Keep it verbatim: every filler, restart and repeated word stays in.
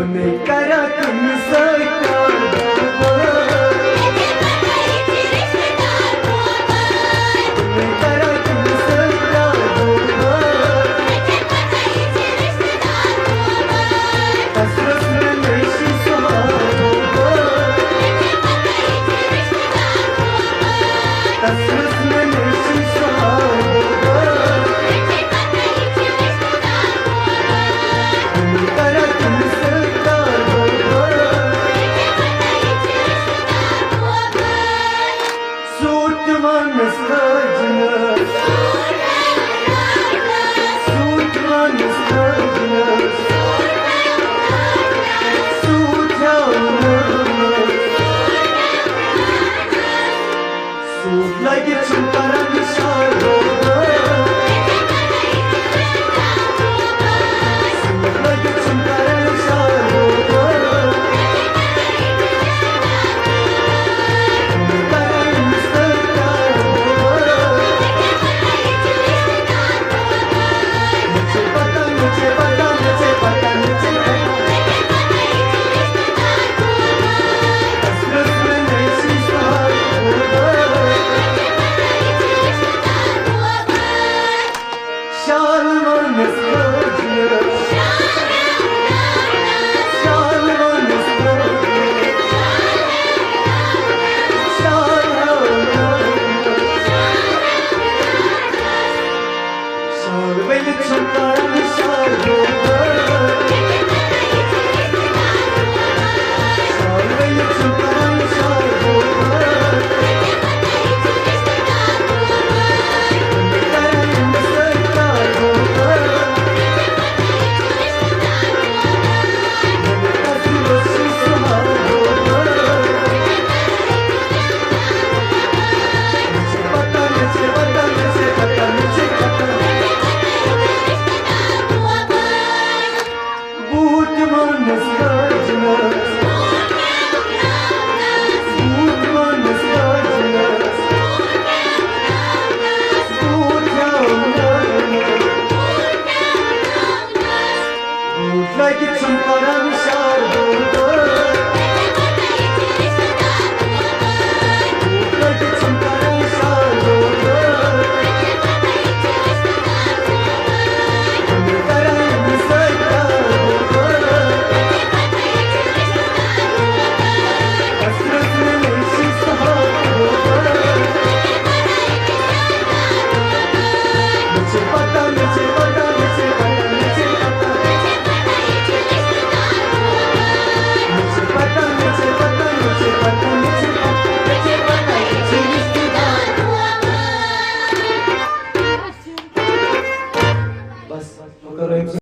مےٚ کرا تٔمِس سۭتۍ پیار بوبر۔ مےٚ کرا تٔمِس سۭتۍ پیار بوبر۔ تَس رٔژھ مےٚ نٔشی سۄ ہار بوبر۔ تَس رٔژھ مےٚ نٔشی سۄ ہار بوبر۔ سوٗٹ لٲگِتھ چھُم کران اِشارٕ۔ سوٗٹ لٲگِتھ چھُم کران اِشارٕ۔ کران أمِس سۭتۍ پیار۔ مےٚ چھِ پتہ، مےٚ چھِ پتہ، مےٚ چھِ پتہ، مےٚ چھِ پتہ۔